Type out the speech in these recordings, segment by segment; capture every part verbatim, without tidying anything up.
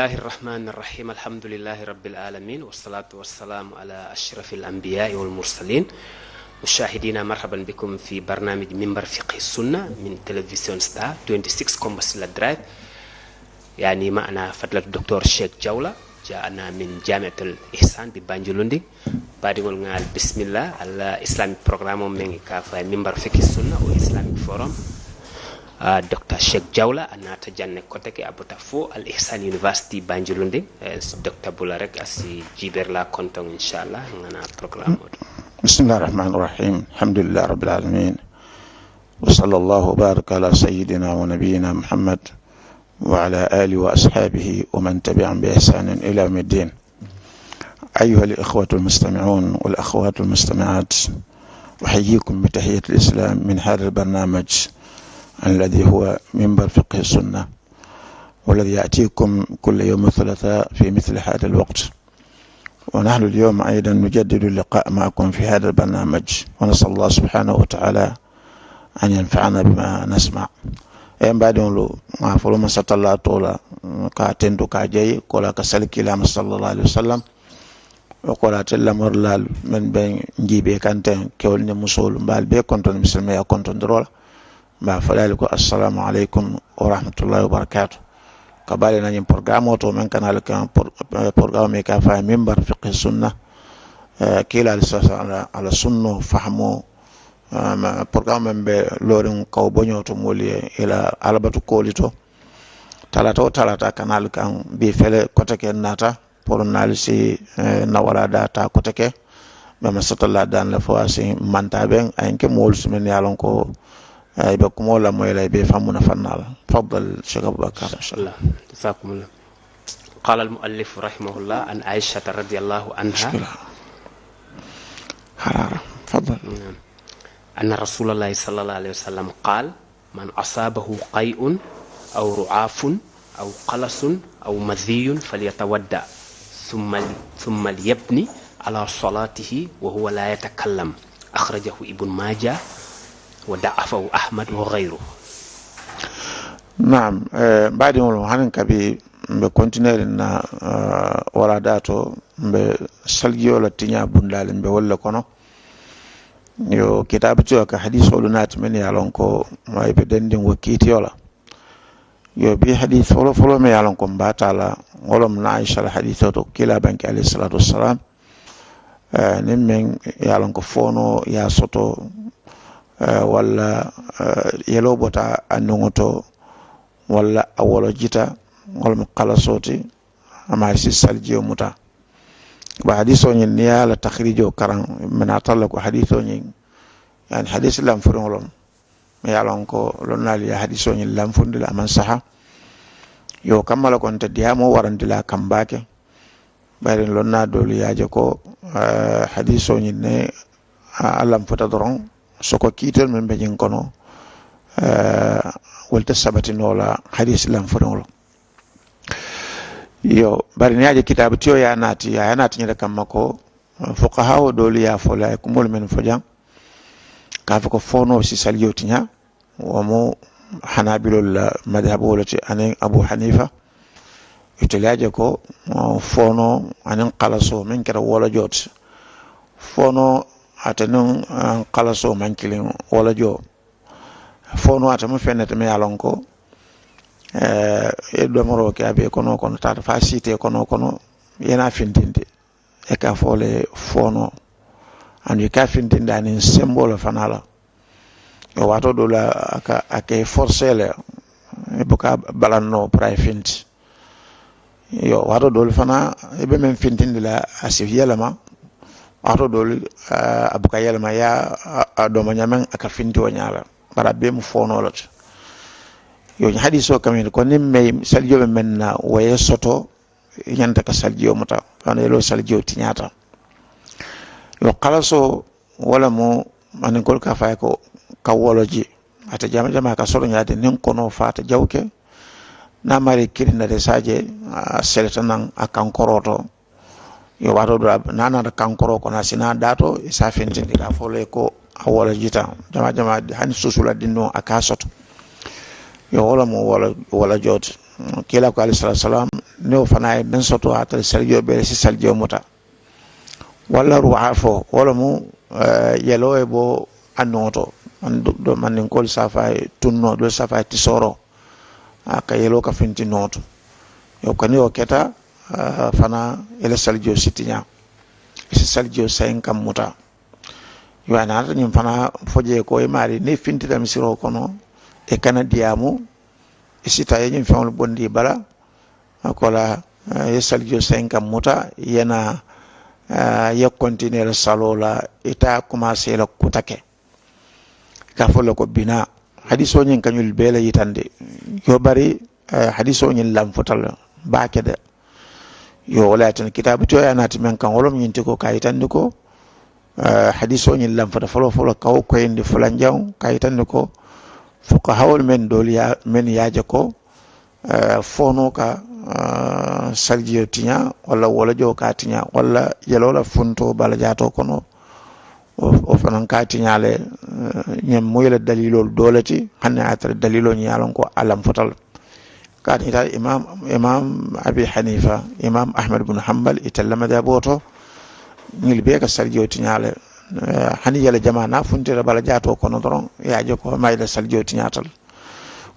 الله الرحمن الرحيم. الحمد لله رب العالمين، والصلاة والسلام على أشرف الأنبياء والمرسلين. مشاهدينا، مرحبا بكم في برنامج منبر فقه السنة من تلفزيون ستار، twenty-six Kombosila Drive. يعني معنا فضيلة الدكتور شيخ جولة، جاءنا من جامعة الإحسان ببنجلوندي. Baadiŋolu ŋa ali bisimilla, ali la Islamic programme meŋ ka a fo a ye Minbar Fiqhi Sunna wo Islamic Forum. Doctor Sheikh Jawla a naata jaŋ ne koteke, a bota fo Al Ihsan University Banjulundi. Doctor bula rek a si jiibeeri la kontoŋ, inshallah, ŋa naa programme to. بسم الله الرحمن الرحيم. الحمد لله رب العالمين. وصلى الله وبارك على سيدنا ونبينا محمد وعلى آله وأصحابه ومن تبعهم بإحسان إلى يوم الدين. أيها الإخوة المستمعون والأخوات المستمعات، أحييكم بتحية الإسلام من هذا البرنامج الذي هو منبر فقه السنة، والذي يأتيكم كل يوم الثلاثاء في مثل هذا الوقت. ونحن اليوم أيضا نجدد اللقاء معكم في هذا البرنامج، ونسأل الله سبحانه وتعالى أن ينفعنا بما نسمع. Ee, mbaadiŋolu, ŋa a fo le mansatallaa too la, ka a tentu ka a jayi, ko la ka sali kiilaama, sallallahu alayhi wa sallam. Wo ko la, ate lamorilaalu meŋ be n jiibee kaŋ teŋ, kewolu niŋ musoolu, mbe ali bee kontondi misilimeyaa kontondiroo la. Mbe a fo la ali ko, assalaamu alaykum wa rahmatullahi wa barakaatu. Ka baali na ñiŋ porogaramoo to, meŋ ka naa le kaŋ, porogaramoo meŋ ka a fo a ye Minbar Fiqhi Sunna, kiilaa ali sasa a la sunnoo fahamoo. Porogaramu meŋ be looriŋ kawo boñoo to moolu ye i la alabatu koolu to, talaata wo talaata ka naa ali kaŋ. Bii fele koteke n naata puru n na ali si n na walaa daa taa koteke. Mbe ma soto la daani le fo a si mantaa beŋ a ye n ke moolu si meŋ ye a loŋ ko i be kumoo lamoyi la i be i faŋ muna faŋ naa la. Faddal, Sheikh Abubakar. Inshallah. Jazakumullah. قال المؤلف رحمه الله عن عائشة رضي الله عنها. Haraara. Faddal. أن رسول الله صلى الله عليه وسلم قال: من أصابه قيء أو رعاف أو قلس أو مذي فليتودع ثم ثم ليبن على صلاته وهو لا يتكلم. أخرجه ابن ماجه وضعفه أحمد وغيره. Naam. Mbaadiŋolu, hani kabi mbe kontineeriŋ na waradaa to, mbe salijiyoo la tiñaa bundaali mbe wolu le kono. Yo, kitaabutiyo ka hadiisoolu naati mennu ye a loŋ ko i be dendiŋ wo kiitiyo la. Yo, bii hadiisi foloo foloo meŋ ye a loŋ ko mbe a taa la, wo le mu na Aisha la hadiisoo to, kiilaa banke alayhi salaatu wassalaam, niŋ meŋ ye a loŋ ko foonoo ye a soto, walla yeloo bota a nuŋo to, walla a wolojita, wo le mu kalasoo ti, a maŋ a si salijiyo muta. Bari hadiisoo ñiŋ niŋ i ye a la takirijoo karaŋ, mbe naa tara le ko hadiisoo ñiŋ, yaani hadiisi lanfuriŋo loŋ. Ye a loŋ ko lonnaalu ye hadiisoo ñiŋ lanfundi le a maŋ saha. Yo, kamma le ko nte diyaamoo warandi la a kaŋ baake. Bari lonnaa doolu ye a je ko hadiisoo ñiŋ ne a lanfuta doroŋ, soko kiitolu meŋ be ñiŋ kono, wolu te sabati noo la hadiisi lanfuriŋo loŋ. Yo, bari niŋ i ye a je kitaabutiyo ye a naati a ye a naati ñiŋ ne kamma ko fukahaawo doolu ye a fo le a ye kumoolu mennu fo jaŋ, ka a fo ko foonoo si saliyo tiñaa. Wo mu hanaabiloolu la madihaboo le ti aniŋ abu haniifa. Itelu ye a je ko foonoo aniŋ kalasoo meŋ keta wolojoo ti, foonoo ate niŋ kalasoo maŋ kiliŋ wolojoo. Foonoo ate mu feŋ ne ti meŋ ye a loŋ ko i ye domoroo ke a be i konoo kono taata fo a siita i konoo kono, i ye naa fintindi. I ka a fo le foonoo, aduŋ i ka a fintindi aniŋ semboo le fanaa la. Waatoo doo la a ka a ke i forisee le, i buka a balaŋ noo puru a ye finti. Yo, waatoo doolu fanaa i be meŋ fintindi la a si yelema. Waatoo doolu a buka yelema i ye a domo ñaameŋ a ka finti wo ñaa la. Bari a bee mu foonoo le ti. Yo, ñiŋ hadiisoo kaŋ meŋ ko niŋ meŋ salijoo be meŋ na wo ye soto, i ñanta ka salijiyoo muta. Fanaŋ yeloo salijiyoo tiñaata. Yo, kalasoo wo le mu maninkoolu ka a fo a ye ko ka woloji. Ate jama jama a ka soto ñaati niŋ konoo faata jawuke, niŋ a maarii kirinna de i si a je a seleta naŋ a kankoroo to. Yo, waatoo doo la niŋ a naata kankoroo kono a si naa daa to i si a fintindi ka a fo le ko a wolojita. Jama jama hani suusu la dindiŋo a ka a soto. Yo, wo le mu wolojoo ti. Kiila ko alayhi salaatu wasalaam, niŋ wo fanaa ye meŋ soto a tara salijoo be le si salijoo muta. Walla ruwaa fo wo le mu yeloo ye bo a noŋo to. Mandinkoolu saafaa ye tunnoo doolu saafaa ye tisooroo a ka yeloo ka finti noŋo to. Yo ko niŋ wo keta fanaa i la salijoo si tiñaa. I si salijoo sayiŋ kaŋ muta. Yo a naata ñiŋ fanaa fo jee ko i maari niŋ i fintita misiroo kono i kana diyaamu. I si taa i ye ñiŋ feŋolu bondi i bala a ko la i ye salijoo sayiŋ kaŋ muta i ye naa i ye kontiniyee la saloo la i taa kumaasee la kuta ke. Ka a fo le ko binaa hadisoo ñiŋ kañolu bee le yitandi. Yo bari hadisoo ñiŋ lanfuta le baake de. Yo wo le ye a tinna kitaabu tiyo ye a naati meŋ kaŋ wo le mu ñiŋ ti ko ka a yitandi ko hadisoo ñiŋ lanfuta foloo foloo ka wo koyindi fulanjaŋo ka a yitandi ko fukahawolu meŋ doolu ye a meŋ ye a je ko foonoo ka salijiyo tiñaa walla wolojoo ka a tiñaa walla yeloo la funtoo balajaatoo kono. Wo fanaŋ ka a tiñaa le ñiŋ mu i la daliiloolu doo le ti. Hani a ye a tara daliiloo ñiŋ ye a loŋ ko a lanfuta le kaatu ite imam imam abi hanifa imam ahmad bunu hambal ite la madaboo to. Ñiŋ bee ka salijiyo tiñaa le hani yele jamaa niŋ a funtita balajaatoo kono doroŋ i ye a je ko maa i la salijiyo tiñaata le.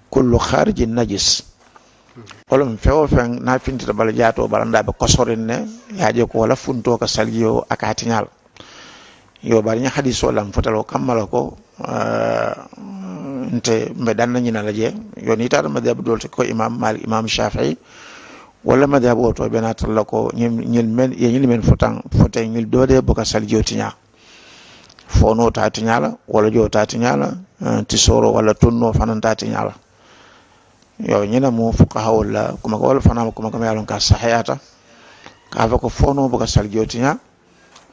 Kullu kharijin najis. Wo le mu feŋ wo feŋ niŋ a fintita balajaatoo bala ndaa be kosoriŋ ne i ye a je ko wo la funtoo ka salijiyo a ka a tiñaa le. Yo bari ñiŋ hadisoo lanfuta le wo kamma le ko nte mbe danna ñina la je. Yo niŋ i taata madihabu doolu ti ko imam malik imam shafii walla madihabu wo to be naata la ko ñiŋ meŋ ye ñiŋ meŋ futa futa ñiŋ doo de buka salijiyo tiñaa. Foonoo taa tiñaa la walla joo taa tiñaa la tisooroo walla tunnoo fanaŋ taa tiñaa la. Yo ñina mu fukahawolu la kuma ko walla fanaa mu kuma ko me ye a loŋ ka sahayaata ka a fo ko foonoo buka salijiyo tiñaa.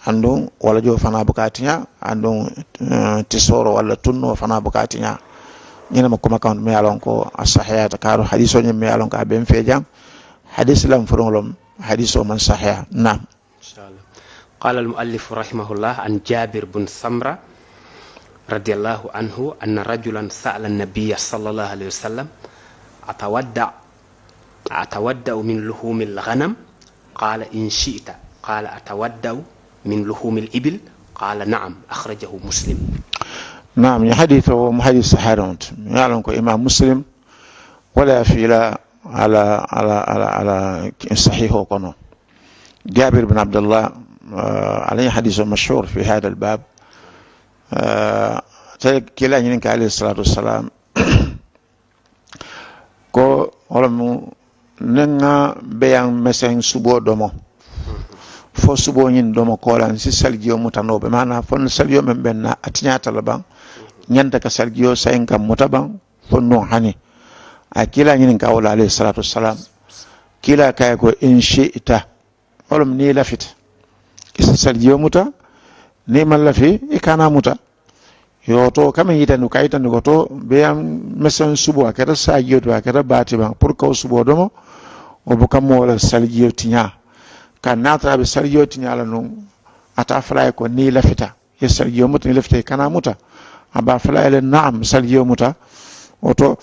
Aduŋ walla joo fanaa buka a tiñaa aduŋ tisooro walla tunnoo fanaa buka a tiñaa. Ñina mu kuma kaŋ me ye a loŋ ko a sahayaata kaaru hadisoo ñiŋ me ye a loŋ ko a be n fee jaŋ. Hadisi laŋ furuŋo loŋ hadisoo maŋ sahaya naam. Qala almuallifu rahimahullah an jabir bun samra radiallahu anhu anna rajulan sa'ala annabiya sallallahu alayhi wasallam atawadda atawadda'u min luhumil ghanam. Qala in shi'ta. Qala atawadda'u min luhumil ibil. Qala na'am. Akhrajahu muslim. Naam ñiŋ hadisoo wo mu hadisi sahariŋo ti mi ye a loŋ ko imam muslim wo le ye a fiila ala ala ala ala sahihoo kono. Jabir bin abdullah ala ñiŋ hadisoo mashhur fi hada albab. Te kiila ñininka alayhi salatu wasalam ko wo le mu niŋ ŋa beyaŋ meseŋ suboo domo fo suboo ñiŋ domo koola n si salijiyo muta noo be maanaa fo n salijiyo meŋ be n na a tiñaata le baŋ. Ñanta ka salijiyo sayiŋ kaŋ muta baŋ fo nuŋ hani. A ye kiilaa ñininkaa wo le alayhi salatu wasalam. Kiilaa ka a ye ko in shi'ta. Wo le mu niŋ i lafita i si salijiyo muta. Niŋ i maŋ lafi i kana a muta. Yo wo to ka meŋ yitandi ka a yitandi ko to beyaŋ meseŋ suboo a keta saajiyo ti a keta baati baŋ puru ka wo suboo domo. Wo buka moo la salijiyo tiñaa ka naata a be salijiyo tiñaa la nuŋ. A taa fula ye ko niŋ i lafita i ye salijiyo muta niŋ i lafita i kana a muta. A be a fula ye le naam salijiyo muta. Wo to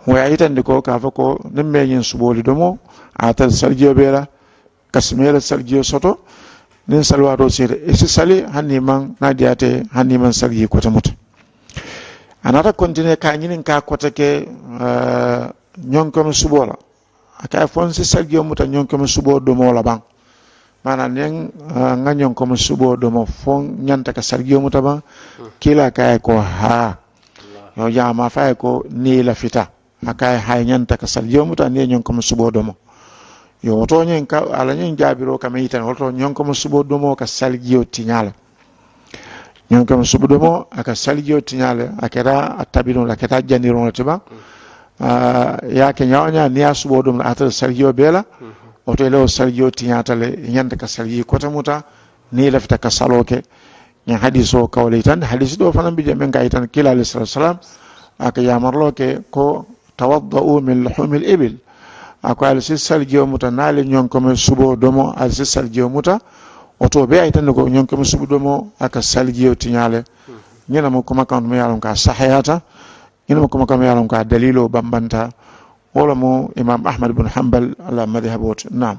wo ye a yitandi ko ka a fo ko niŋ mee ñiŋ suboolu domo a ye a tara salijiyo be i la. Kasi mee la salijiyo soto niŋ saliwaatoo siita i si sali hani i maŋ niŋ a diyaata i ye hani i maŋ saliji kote muta. A naata kontinee ka a ñiniŋ ka a kote ke ñonkono suboo la. A ka a ye fo n si salijiyo muta ñonkomo suboo domoo la baŋ. Maanaa niŋ ŋa ñonkomo suboo domo fo n ñanta ka salijiyo muta baŋ. Kiilaa ka a ye ko haa. Yo jaama fo a ye ko niŋ i lafita a ka a ye haa i ñanta ka salijiyo muta niŋ i ye ñonkomo suboo domo. Yo wo to ñiŋ ka a la ñiŋ jaabiroo ka meŋ yitandi wo le to ñonkomo suboo domoo ka salijiyo tiñaa le. Ñoŋ keme subu domo a ka salijiyo tiñaa le a keta a tabiruŋo le a keta a janiruŋo le ti baŋ. I ye a ke ñaa woo ñaa niŋ i ye a suboo domo le a tara salijiyo bee la. Wo to i la wo salijiyo tiñaata le i ñanta ka salijii kote muta. Niŋ i lafita ka saloo ke ñiŋ hadiisoo ka wo le yitandi hadiisi doo fanaŋ bi jee meŋ ka a yitandi kiilaa alayhi salatu wasalaam a ka yaamaruloo ke ko tawadda'u min luhumil ibil. A ko ali si salijiyo muta niŋ ali ye ñoŋ kome suboo domo ali si salijiyo muta. Wo to bee a yitandi ko ñoŋ kome subu domo a ka salijiyo tiñaa le. Ñiŋ ne mu kumakaŋo meŋ ye a loŋ ko a sahayaata. Ñiŋ ne mu kumakaŋo meŋ ye a loŋ ko a daliiloo bambanta. Wo le mu imaam ahmad bun hambal la madihaboo ti naam.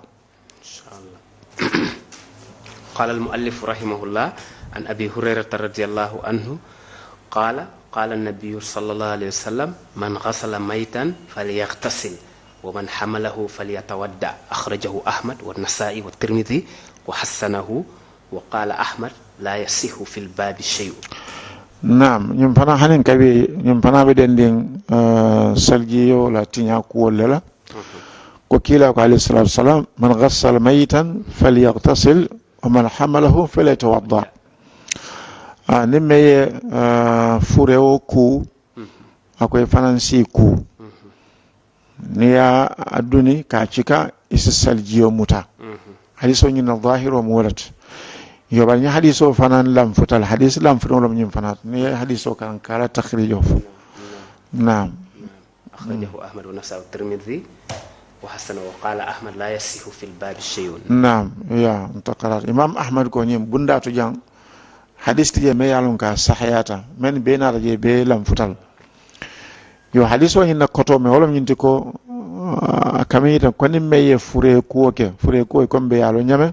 قال المؤلف رحمه الله عن أبي هريرة رضي الله عنه قال قال النبي صلى الله عليه وسلم من غسل ميتا فليغتسل ومن حمله فليتودع أخرجه أحمد والنسائي والترمذي وحسنه وقال أحمد لا يصح في الباب شيء. Naam, ñiŋ fanaa haniŋ kabi ñiŋ fanaa be dendiŋ salijiyoo la tiñaa kuwolu le la. Ko kiilaa ko alayhi salaatu wasalaam man gassala mayitan falyagtasil wa man hamalahu falyatawadda. Niŋ meŋ ye furewo kuu a ko i fanaŋ si kuu. Niŋ i ye a duni ka a cika i si salijiyoo muta. Hadiisoo ñiŋ na zahiroo mu wo le ti. Yo bari ñiŋ hadiisoo fanaŋ lamfuta le hadiisi lamfuta wo le mu ñiŋ fanaa ti niŋ i ye hadiisoo kaŋ ka a la takirijoo fo. Naam. أخرجه أحمد والنسائي والترمذي وحسنه وقال أحمد لا يصح في الباب شيء. Naam. Ya ntakaraat imaam ahmad ko ñiŋ bundaa to jaŋ. Hadiisi ti jee meŋ ye a loŋ ko a sahayaata meŋ bee naata jee bee lamfuta le. Yo hadiisoo ñiŋ na kotoo meŋ wo le mu ñiŋ ti ko a kaŋ meŋ yita ko niŋ meŋ ye furee kuwo ke furee kuwo ye ko meŋ be ye a loŋ ñameŋ.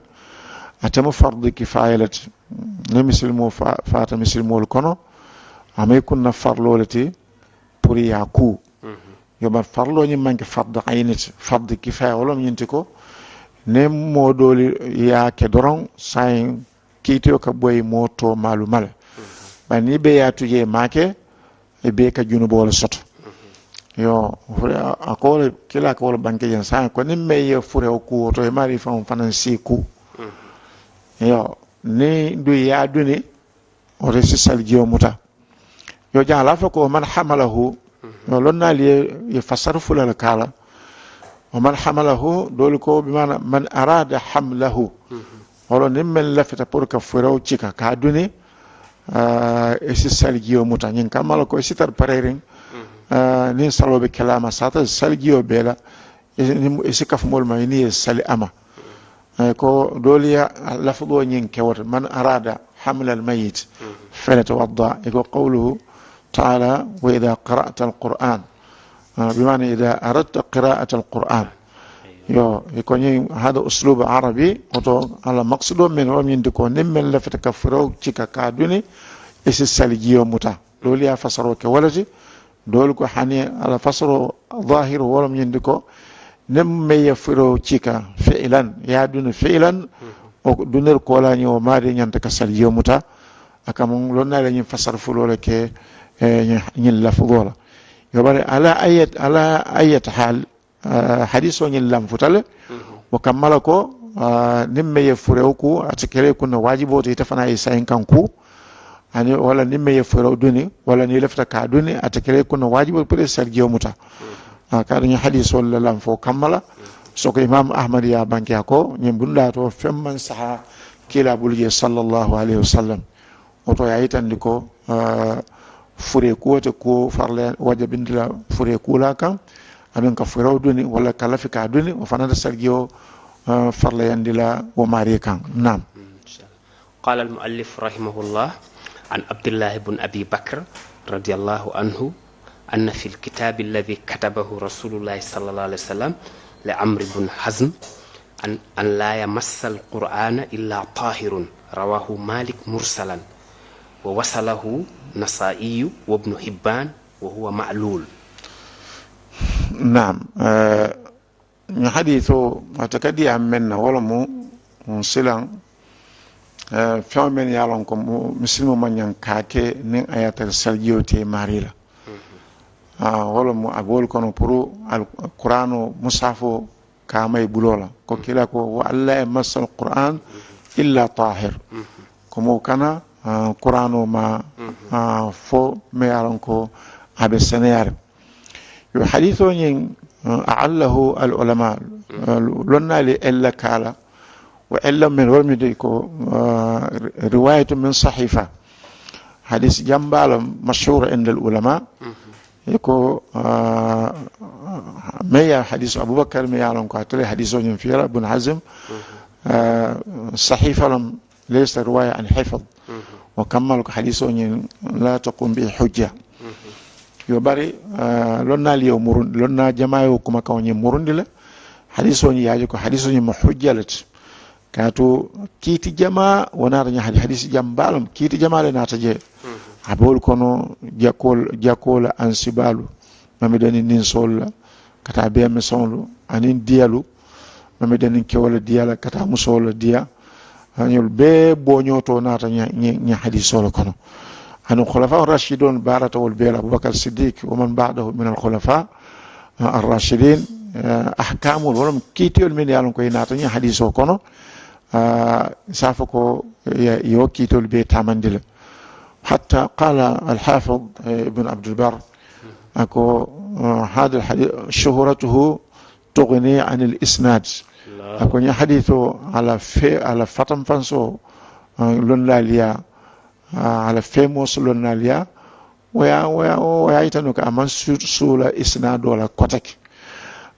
Ate mu fardu kifaaya le ti niŋ misilimoo faata misilimoolu kono. A mu i kunna fariloo le ti puru i ye a kuu. Yo bari fariloo ñiŋ maŋ ke fardu ayini ti fardu kifaaya wo le mu ñiŋ ti ko niŋ moo doolu ye a ke doroŋ saayiŋ kiitiyo ka boyi moo toomaalu ma le. Bari niŋ i be ye a tu jee maake i bee ka junuboo le soto. Yo a ko wo le kiilaa ka wo le banke jeŋ saayiŋ ko niŋ meŋ ye furewo kuu wo to i maarii faŋo fanaŋ si kuu. Yo niŋ duŋ i ye a duni wo to i si salijiyoo muta. Yo jaŋ a la fo ko man hamalahu. Yo lonnaalu ye fasari fula le ka a la. Wa man hamalahu doolu ko bimaana man araada hamlahu. Wolo niŋ meŋ lafita puru ka furewo cika ka a duni i si salijiyoo muta ñiŋ kamma la ko i si tara pareeriŋ. Niŋ saloo be ke la a ma saata salijiyoo bee la i si kafu moolu ma i niŋ i ye sali a ma. Ko doolu ye lafudoo ñiŋ ke wo to man araada hamla almayit. Falyatawadda i ko qawluhu taala wa ida qara'ta alquran. Bimaana ida aradta qira'ata alquran. Yo i ko ñiŋ hada uslubu arabi woto a la maksudoo meŋ wo ñiŋ ti ko niŋ meŋ lafita ka furewo cika ka a duni i si salijiyoo muta. Doolu ye a fasaroo ke wo le ti. Doolu ko hani a la fasaroo zahiroo wo le mu ñiŋ ti ko niŋ meŋ ye furewo cika fi'ilan i ye a duni fi'ilan. Wo duniri koolaa ñiŋ wo maarii ñanta ka salijiyoo muta. A ka mu loŋ naa le ñiŋ fasari fuloo le ke ñiŋ lafudoo la. Yo bari ala ayyati hal hadiisoo ñiŋ lamfuta le. Wo kamma la ko niŋ meŋ ye furewo kuu ate kele kunna waajiboo to ite fanaa ye saayiŋ kaŋ kuu. Aniŋ walla niŋ meŋ ye furewo duni walla niŋ i lafita ka a duni ate kele kunna waajiboo to puru ye salijiyoo muta. Kaatu ñiŋ hadiisoolu le lamfoo kamma la. Soko imaamu ahmadu ye a banki a ko ñiŋ bundaa to feŋ maŋ saha kiilaa bulu jee sallallahu alayhi wasallam. Wo to ye a yitandi ko furee kuwo te kuwo farla wajabindi la furee kuulaa kaŋ. Aduŋ ka furewo duni walla ka lafi ka a duni wo fanaa te salijiyoo farlayandi la wo maarii kaŋ. Naam. قال المؤلف رحمه الله عن عبد الله بن أبي بكر رضي الله عنه أن في الكتاب الذي كتبه رسول الله صلى الله عليه وسلم لعمرو بن حزم أن لا يمس القرآن إلا طاهر. رواه مالك مرسلا ووصله النسائي وابن حبان وهو معلول. Naam. Ñiŋ hadiisoo ate ka diyaa meŋ na wo le mu silaŋ feŋo meŋ ye a loŋ ko misilimoo maŋ ñaŋ ka a ke niŋ a ye a tara salijiyoo te i maarii la. Wo le mu a be wolu kono puru kuraanoo musaafoo ka a maŋ i buloo la ko kiilaa ko wa alla ye masal qur'an illa tahir. Ko moo kana kuraanoo ma fo meŋ ye a loŋ ko a be seneyaariŋ. Yo hadiisoo ñiŋ a'allahu al ulama lonnaalu ye ella ka a la. Wo ella meŋ wo le mu ti ko riwaayatu min sahifa hadiisi jambaa la mashhura inda al ulama. I ko meŋ ye hadiisu abubakar meŋ ye a loŋ ko a tele hadiisoo ñiŋ fii la bun hazim sahifa lam laysa riwaaya an hifd. Wo kamma le ko hadiisoo ñiŋ la taqum bihi hujja. Yo bari lonnaalu ye wo murundi lonnaa jamaa ye wo kumakaŋo ñiŋ murundi le. Hadiisoo ñiŋ ye a je ko hadiisoo ñiŋ mu hujja le ti. Kaatu kiiti jamaa wo naata ñiŋ hadiisi jambaa le mu kiiti jamaa le naata jee. A be wolu kono jakoo la ansibaalu, mami dani ninsoolu la ka taa beemeseŋolu aniŋ diyalu, mami dani kewo la diya la ka taa musoo la diya. Ñolu bee booñoo to naata ñiŋ hadiisoo le kono. Aniŋ khulafaa rashidun baarata wolu bee la abubakar siddiq wa man baadahu min al khulafaa ar rashidin. Ahkaamul wala mu kiitiyolu mennu ye a loŋ ko i naata ñiŋ hadiisoo kono. I se a fo ko i ye wo kiitiyolu bee taamandi le. Hatta qala al hafid ibn abdulbar, a ko hada al hadith shuhratuhu tughni an al isnad. A ko ñiŋ hadiisoo a la fe a la fatanfansoo lonnaalu ye a la feemoo si lonnaalu ye a wo ye a wo ye a wo ye a yita nuŋ ko a maŋ suula isnaadoo la koteke.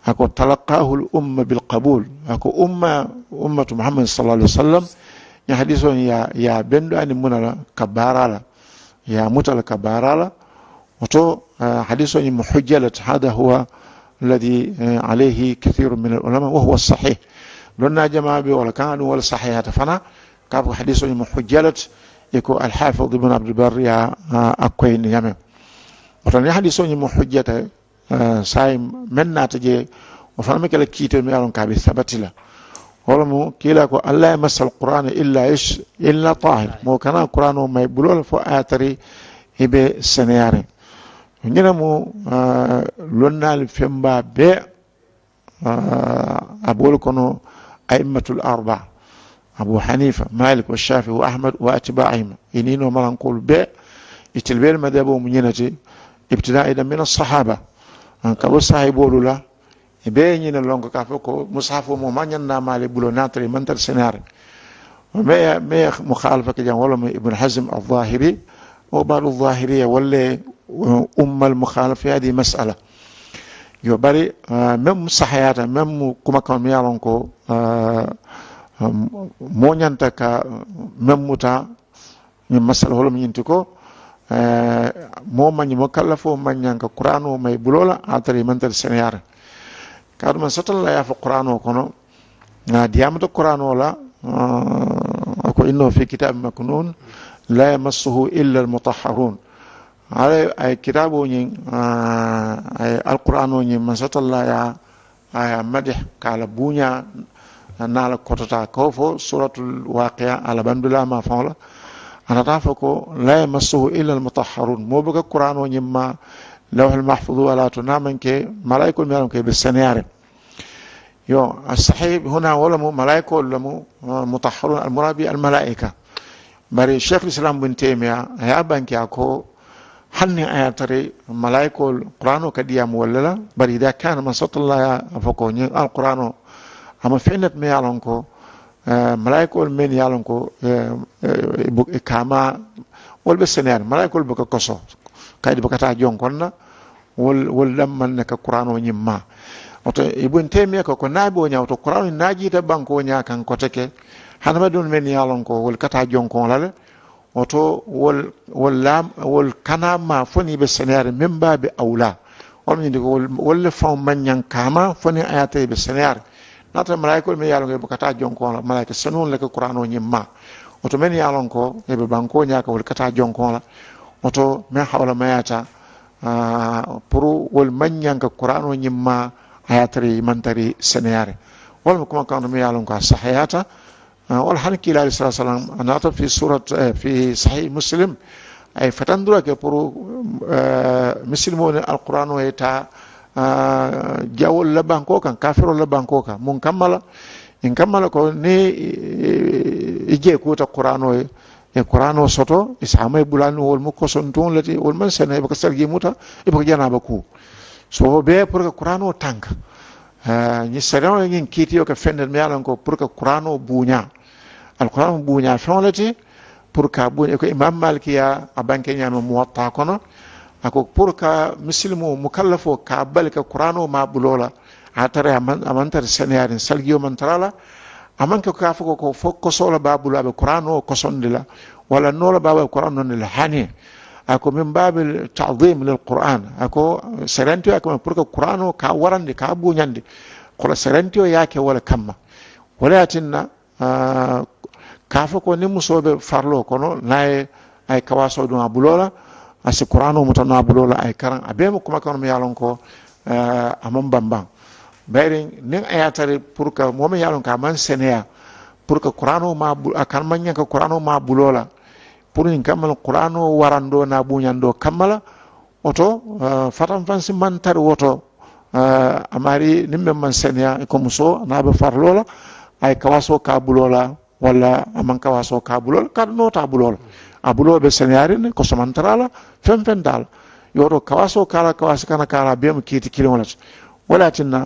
A ko talaqaahu l umma bil qabul. A ko umma ummatu muhammad sala allah alih wa sallam ñiŋ hadiisoo ñiŋ ye a bendu aniŋ muna la ka baara la ye a muta la ka baara la. Woto hadiisoo ñiŋ mu hujja le ti hada huwa alladi alayhi kathiru min al ulama wa huwa sahih. Lonnaa jamaa be wo le kaŋ aduŋ wo le sahihaata fanaa. Ka a fo ko hadiisoo ñiŋ mu hujja le ti i ko alhafid ibnu abdulbarri ye a koyindi ñameŋ. Woto niŋ hadiisoo ñiŋ mu hujja ti saayiŋ meŋ naata jee wo fanaa mu ke la kiitoo meŋ ye a loŋ ko a be sabati la. Wo le mu kiilaa ko alla ye massa alqur'ana illa ish illa tahir moo kana kuraanoo mayi buloo le fo a ye a tari i be seneyaariŋ. Ñiŋ ne mu lonnaalu feŋ baa bee. A be wolu kono aimmatul arba abu hanifa malik wa shafi wa ahmad wa atbaihima i niinoo malankoolu bee. Itelu bee le madaboo mu ñiŋ ne ti ibtida ida min assahaba ka bo saahiboolu la. I bee ye ñiŋ ne loŋ ko ka a fo ko musahafoo moo maŋ ñanda maale buloo naatari mantari seneyaari. Meŋ ye mukhalafa ke jaŋ wo le mu ibnu hazm al zahiri wo baadu zahiriya walla ye umma al mukhalafa fi hadi masala. Yo bari meŋ mu sahayaata meŋ mu kumakaŋo meŋ ye a loŋ ko moo ñanta ka meŋ muta. Ñiŋ masala wo le mu ñiŋ ti ko moo maŋ ñiŋ moo kallafoo maŋ ñaŋ ka kuraanoo mayi buloo la a tara i maŋ tara seneyaari. Kaatu maŋ satalla ye a fo kuraanoo kono a diyaamuta kuraanoo la. A ko innahu fi kitaabi maknuun la yamassuhu illa almutahharun. Alla a ye kitaaboo ñiŋ a ye alkuraanoo ñiŋ maŋ satalla ye a ye a madihi ka a la buuñaa naa la kototaa ka wo fo suuratul waaqiya a la bandulaa maafaŋo la. A naata a fo ko la yamassuhu illa almutahharun moo buka kuraanoo ñiŋ maa lawhul mahfudu wala to niŋ a maŋ ke malaayikoolu meŋ ye a loŋ ko i be seneyaariŋ. Yo assahih huna wo le mu malaayikoolu le mu mutahharun almurabi almalaayika. Bari sheikh lislam bin taymiya a ye a banki a ko hani a ye a tari malaayikoolu kuraanoo ka diyaamu wolu le la. Bari ida kana maŋ satalla ye a fo ko ñiŋ alkuraanoo a mu feŋ ne ti meŋ ye a loŋ ko malaayikoolu meŋ ye a loŋ ko i kaamaa wolu be seneyaariŋ malaayikoolu buka koso kayiti buka taa jonkoŋ na. Wolu wolu dammaŋ ne ka kuraanoo ñiŋ maa. Woto ibun taymiya ko ko niŋ a be wo ñaa woto kuraanoo ñiŋ niŋ a jiita bankoo ñaa kaŋ kote ke hadamadiŋolu meŋ ye a loŋ ko wolu ka taa jonkoŋo la le. Woto wolu wolu laa wolu kana maa fo niŋ i be seneyaariŋ meŋ baa be awulaa. Wo le mu ñiŋ ti ko wolu le faŋo maŋ ñaŋ kaamaa fo niŋ a ye a tara i be seneyaariŋ. Niŋ a tara malaayikoolu meŋ ye a loŋ ko i buka taa jonkoŋo la malaayika senuŋolu le ka kuraanoo ñiŋ maa. Woto meŋ ye a loŋ ko i be bankoo ñaa kaŋ wolu ka taa jonkoŋo la. Woto meŋ hawulamayaata puru wolu maŋ ñaŋ ka kuraanoo ñiŋ maa a ye a tara i maŋ tara i seneyaariŋ. Wo le mu kumakaŋo to meŋ ye a loŋ ko a sahayaata. Walla hani kiilaa alayhi salatu wasalam a naata fi surat fi sahih muslim a ye fatandura ke pour misilimoo niŋ alquraanoo ye taa jawolu la bankoo kaŋ kafiroolu la bankoo kaŋ muŋ kamma la. Ñiŋ kamma la ko niŋ i jee kuuta kuraanoo ye i kuraanoo soto i se a mayi bulaa niŋ wolu mu kosontuŋo le ti wolu maŋ sene i buka salijii muta i buka janaaba kuu. So wo bee pour que kuraanoo tanka ñiŋ sariyaŋo ye ñiŋ kiitiyo ka feŋ ne ti meŋ ye a loŋ ko pour que kuraanoo buuñaa. Alkuraanoo buuñaa feŋo le ti pour ka buuñaa i ko imaamu maliki ye a banke ñaama muwatta kono. A ko pour ka misilimoo mukallafoo ka a bali ka kuraanoo maa buloo la a tara a maŋ tara seneyaariŋ salijiyo maŋ tara a la. A maŋ ke ko ka a fo ko fo kosoo le be a bulu a be kuraanoo kosondi la walla noo le be a bulu a be kuraanoo nondi la hani A ko min baabi taadim lil qur'an, a ko serenteyo ye a kamma puru ka kuraanoo ka a warandi ka a buuñandi. Kura serenteyo ye a ke wo le kamma. Wo le ye a tinna ka a fo ko niŋ musoo be fariloo kono niŋ a ye a ye kawaasoo duŋ a buloo la, a si kuraanoo muta noo a buloo la a ye karaŋ a bee mu kumakaŋo mu ye a loŋ ko a maŋ bambaŋ. Bayiri niŋ a ye a tari puru ka moo meŋ ye a loŋ ko a maŋ seneyaa puru ka kuraanoo maa a kana maŋ ñaŋ ka kuraanoo maa a buloo la puru ñiŋ kamma le kuraanoo warandoo niŋ a buuñandoo kamma la. Wo to fatanfansi maŋ tari wo to. A maarii niŋ meŋ maŋ seneyaa i ko musoo niŋ a be fariloo la a ye kawaasoo ka a buloo la walla a maŋ kawaasoo ka a buloo la kari noo te a buloo la. A buloo be seneyaariŋ ne kosomantaraa la feŋ feŋ daa la. Yo wo to kawaasoo ka a la kawaasi kana ka a la a bee mu kiiti kiliŋo le ti. Wo le ye a tinna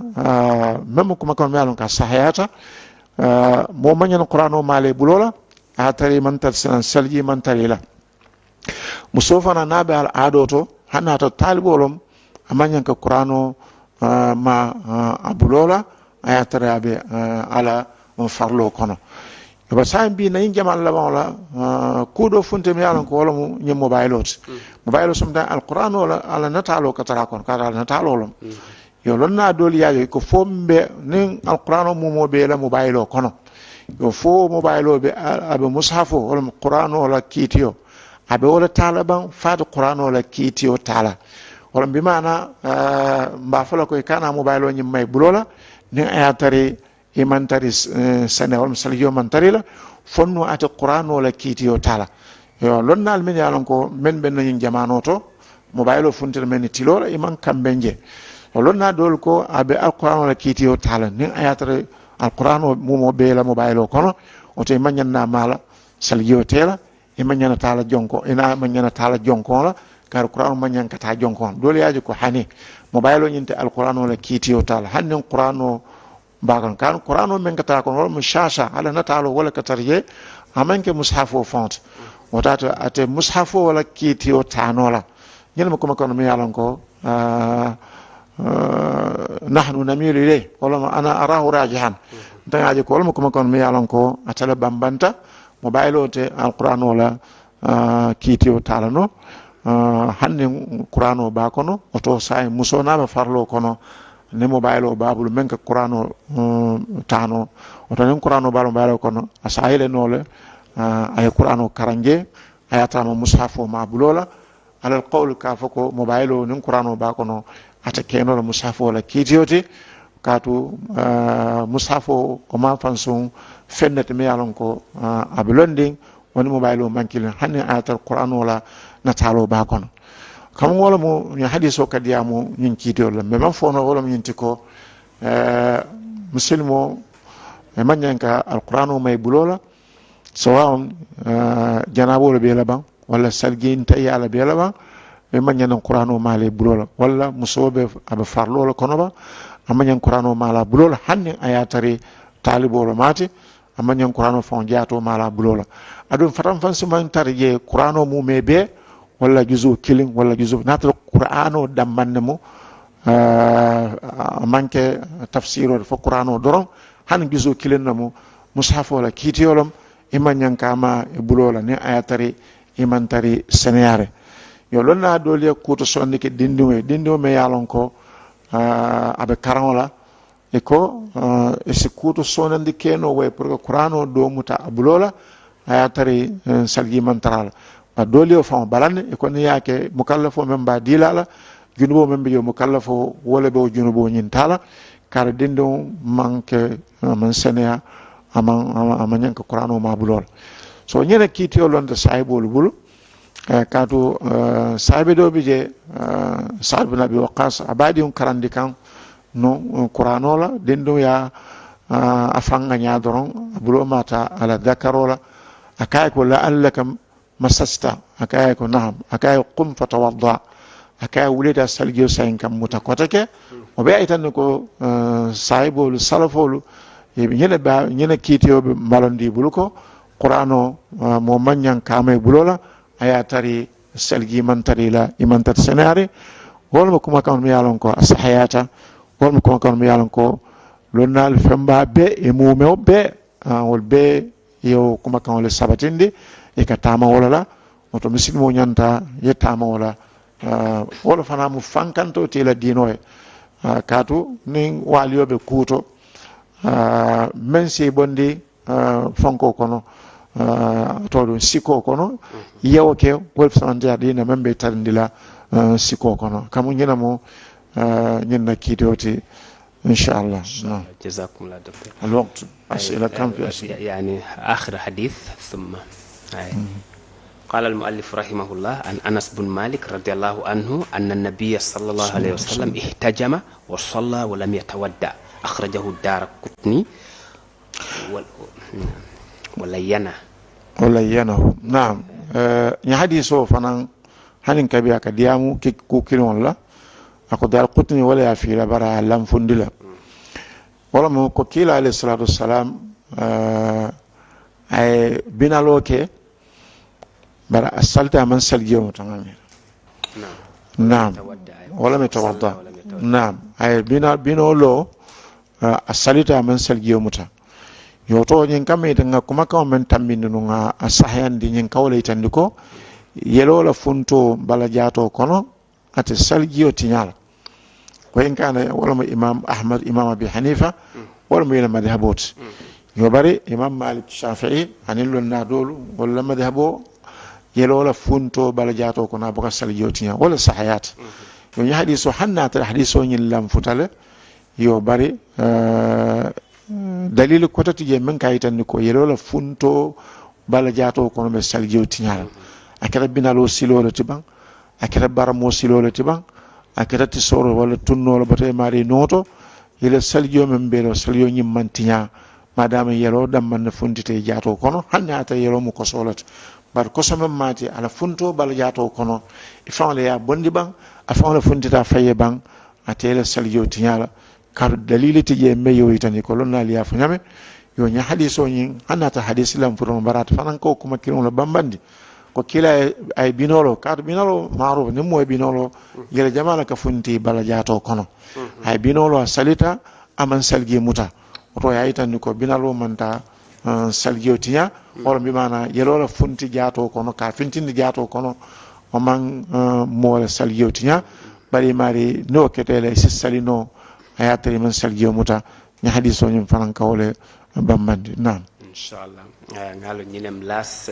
meŋ mu kumakaŋo meŋ ye a loŋ ko a sahayaata moo maŋ ñaŋ na kuraanoo maa la i buloo la. A ye a tara i maŋ tara sinaŋ salijii maŋ tara i la. Musoo fanaa niŋ a be a la aadoo to hani a tara taaliboo loŋ a maŋ ñaŋ ka kuraanoo maa a buloo la. A ye a tara a be a la fariloo kono. Bari saayiŋ bii na ñiŋ jamaalu labaŋo la kuu doo funti meŋ ye a loŋ ko wo le mu ñiŋ mobayiloo ti. Mobayiloo sometimes alkuraanoo la a la nataaloo ka tara a kono kaatu a la nataaloo loŋ. Yo loŋ naa doolu ye a je ko fo mbe niŋ alkuraanoo muumoo be i la mobayiloo kono. Yo fo mobayiloo be a be musahafoo wo le mu kuraanoo la kiitiyo a be wo le taa la baŋ fo a te kuraanoo la kiitiyo taa la. Wo le mu bimaana mbe a fo la ko i ka naa mobayiloo ñiŋ maŋ i buloo la niŋ a ye a tari i maŋ tari sene wo le mu salijiyo maŋ tari i la. Fo nuŋ a te kuraanoo la kiitiyo taa la. Yo lonnaalu mennu ye a loŋ ko mennu be na ñiŋ jamaanoo to mobayiloo funtita mennu tiloo la i maŋ kambeŋ je. Wo lonnaa doolu ko a be alkuraanoo la kiitiyo taa la niŋ a ye a tara alkuraanoo muumoo be i la mobayiloo kono. Wo to i maŋ ñaŋ naa maa la salijiyo te i la. I maŋ ñaŋ na taa la jonkoŋ i naa maŋ ñaŋ na taa la jonkoŋo la. Kaari kuraanoo maŋ ñaŋ ka taa jonkoŋo la doolu ye a je ko hani mobayiloo ñiŋ te alkuraanoo la kiitiyo taa la hani niŋ kuraanoo baa kono kaatu kuraanoo meŋ ka taa kono wo le mu saasa alla nataaloo wo le ka tara jee. A maŋ ke musahafoo faŋo ti wo taa to ate musahafoo wo le kiitiyo taa noo la. Ñiŋ le mu kuma kono meŋ ye a loŋ ko nahnu namiilu ilay wo le mu ana arahu rajihan. Nte ŋa a je ko wo le mu kuma kono meŋ ye a loŋ ko ate le bambanta mobayiloo te alkuraanoo la kiitiyo taa la noo. Hani niŋ kuraanoo be a kono wo to saayiŋ musoo niŋ a be fariloo kono niŋ mobayiloo be a bulu meŋ ka kuraanoo taa noo. Wo to niŋ kuraanoo be a la mobayiloo kono a si a yele noo le a ye kuraanoo karaŋ jee. A ye a tara a maŋ musahafoo maa buloo la. Alal kawulu ka a fo ko mobayiloo niŋ kuraanoo be a kono ate ke noo la musahafoo la kiitiyo ti. Kaatu musahafoo wo maŋ fansuŋ feŋ ne ti meŋ ye a loŋ ko a be londiŋ. Wo niŋ mobayiloo maŋ kiliŋ hani a ye a tara kuraanoo la nataaloo be a kono. Kamuŋ wo le mu ñiŋ hadiisoo ka diyaamu ñiŋ kiitiyoolu la mbe maŋ fo noo wo le mu ñiŋ ti ko musilimoo i maŋ ñaŋ ka alkuraanoo maŋ i buloo la. Sawawuŋ janaaboo le be i la baŋ walla salijii nte yaa le be i la baŋ. I maŋ ñaŋ na kuraanoo maa la i buloo la walla musoo be a be fariloo le kono baŋ. A maŋ ñaŋ kuraanoo maa la a buloo la hani niŋ a ye a tara i taaliboo le maa ti. A maŋ ñaŋ kuraanoo faŋo jaatoo maa la a buloo la. Aduŋ fatanfansi maŋ tara jee kuraanoo muumee bee walla jusuu kiliŋ walla jusuu niŋ a tara kuraanoo dammaŋ ne mu a maŋ ke tafsiiroo ti fo kuraanoo doroŋ. Hani jusuu kiliŋ ne mu musahafoo la kiitiyo le mu. I maŋ ñaŋ ka a maa i buloo la niŋ a ye a tara i maŋ tara seneyaariŋ. Yo loŋ naa doolu ye kuu to sonandi ke dindiŋo ye dindiŋo meŋ ye a loŋ ko a be karaŋo la. I ko i si kuu to sonandi ke noo wo ye puru ka kuraanoo doo muta a buloo la. A ye a tara salijii maŋ tara a la. Bari doolu ye wo faŋo balandi i ko niŋ i ye a ke mukallafoo meŋ be a dii la a la junuboo meŋ be jee mukallafoo wo le be wo junuboo ñiŋ taa la. Kaari dindiŋo maŋ ke a maŋ seneyaa a maŋ a maŋ ñaŋ ka kuraanoo maa buloo la. So ñiŋ ne kiitiyo lonta saayiboolu bulu. Kaatu saayibe doo bi jee saadu bini abi waqaas a be a diŋo karandi kaŋ nuŋ kuraanoo la dindiŋo ye a faŋ ŋañaa doroŋ a buloo maata a la dakaroo la. A ka a ye ko la allaka masasta a ka a ye ko naham a ka a ye ko kum fatawadda. A ka a ye wulita salijiyo sayin kaŋ muta kote ke. Wo be a yitandi ko saayiboolu salafoolu ye ñine be ñine kiitiyo be mbalondi i bulu ko kuraanoo moo maŋ ñaŋ kaama i buloo la. A ye a tari salijii maŋ tari i la i maŋ tari seneyaari. Wo le mu kumakaŋo meŋ ye a loŋ ko a sahayaata. Wo le mu kumakaŋo meŋ ye a loŋ ko lonnaalu feŋ baa bee i muumewo bee wolu bee ye wo kumakaŋo le sabatindi. I ka taama wo le la Woto misilimo ñanta ye taama wo la. Wo le fanaa mu fankantoo ti i la diinoo ye. Kaatu niŋ waaliyo be kuu to, meŋ si i bondi fankoo kono, too duŋ sikoo kono, ye wo ke wo le samantiyaa diina meŋ be i tarindi la sikoo kono kamu ñina mu ñiŋ na kiitoo ti. إن شاء الله. إن شاء الله. جزاكم الله دكتور. الوقت. أسئلة كم في أسئلة؟ يعني آخر حديث ثم. قال المؤلف رحمه الله عن أنس بن مالك رضي الله عنه أن النبي صلى الله عليه وسلم احتجم وصلى ولم يتودأ. أخرجه الدارقطني. ولينه. ولينه. نعم. Ñiŋ hadiisoo fanaŋ hani n ka bi a ka diyaamu kuu kiliŋolu la. A ko daarakutini wo le ye a fii la bari a ye a lanfundi la. Wo le mu ko kiila alayhi salaatu wasalaam a ye binaloo ke bari a salita a maŋ salijiyo muta ŋa mi. Naam. Wo le mu tawadda. Naam. A ye binoo loo a salita a maŋ salijiyo muta. Yo to ñiŋ kamma ite ŋa kumakaŋo meŋ tambindi nuŋ a sahayandi ñiŋ kawo le yitandi ko yeloo la funtoo bala jaatoo kono ate salijiyo tiñaa la. Ko in kaana wo le mu imam ahmad imam abi hanifa wo le mu yele madihaboo ti. Yo bari imam malik shafii aniŋ lonnaa doolu wolu la madihaboo yeloo la funtoo bala jaatoo kono a buka salijiyo tiñaa wo le sahayaata. Yo ñiŋ hadiisoo hani naata hadiisoo ñiŋ lanfuta le. Yo bari dalili kota ti jee meŋ ka a yitandi ko yeloo la funtoo bala jaatoo kono be salijiyo tiñaa la. A keta binaloo siloo le ti baŋ, a keta baramoo siloo le ti baŋ, a keta tisooro walla tunnoo le bota i maarii nuŋo to. I la salijiyo meŋ be i la salijiyo ñiŋ maŋ tiñaa. Maadaama yeloo dammaŋ ne funtita i jaatoo kono hani a ye a tara yeloo mu kosoo le ti bari koso meŋ maati a la funtoo bala jaatoo kono i faŋo le ye a bondi baŋ. A faŋo le funtita a faye baŋ. A te i la salijiyo tiñaa la. Kaatu daliili ti jee meŋ ye wo yitandi ko lonnaalu ye a fo ñaame. Yo ñiŋ hadiisoo ñiŋ hani a tara hadiisi lanfutoŋo bari ate fanaŋ ka wo kuma kiliŋo le bambandi. Ko kiilaa a ye binooloo kaatu binooloo maaruufu niŋ moo ye binooloo yele jamaa le ka funti bala jaatoo kono. A ye binooloo a salita a maŋ salijee muta. Woto ye a yitandi ko binaloo maŋ taa salijiyo tiñaa. Wo le mu bi maanaa yeloo le funti jaatoo kono ka a fintindi jaatoo kono. Wo maŋ moo le salijiyo tiñaa. Bari i maarii niŋ wo keta i la i si sali noo a ye a tara i maŋ salijiyo muta. Ñiŋ hadiisoo ñiŋ fanaŋ ka wo le bambandi. Naam. Inchallah. Ŋa a loŋ ñiŋ lem laas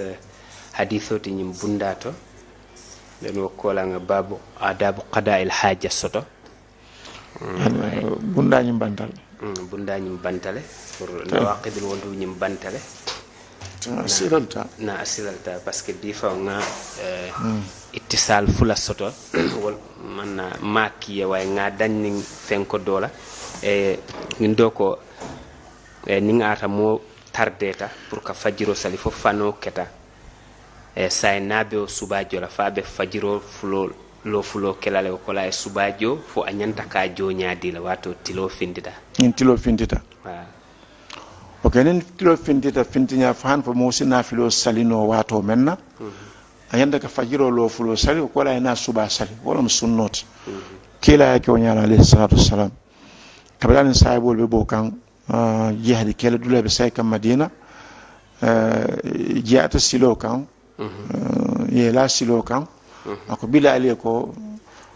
hadiisoo ti ñiŋ bundaa to. Nden wo koolaa ŋa baabu adaabu kadaa il haaja soto. Bundaa ñiŋ banta le. Bundaa ñiŋ banta le. Pour nawaqidul wudu ñiŋ banta le. A silalta. Na a silalta parce que bii faŋo ŋa ittisal fula soto. Wol maŋ na maa kiye waaye ŋa daŋ niŋ fenko doo la. Ñiŋ doo ko niŋ a ta moo tardeeta pour ka fajiroo sali fo fanoo keta. Saayiŋ niŋ a be wo subaa joo la fo a be fajiroo fuloo loo fuloo ke la le wo ko la a ye subaa joo fo a ñanta ka a joo ñaadii la waatoo tiloo fintita. Ñiŋ tiloo fintita. Wo ke niŋ tiloo fintita fintiñaa fo hani fo moo si naafiloo sali noo waatoo meŋ na. A ñanta ka fajiroo loo fuloo sali wo ko la a ye naa subaa sali wo le mu sunnoo ti. Kiilaa ye a ke wo ñaa la alayhi salaatu wasalaam. Kabiriŋ a niŋ saayiboolu be boo kaŋ jihadi ke la dulaa be sayi kaŋ madiina. Jiyaata siloo kaŋ. Ye i laa siloo kaŋ. A ko bilaali ye ko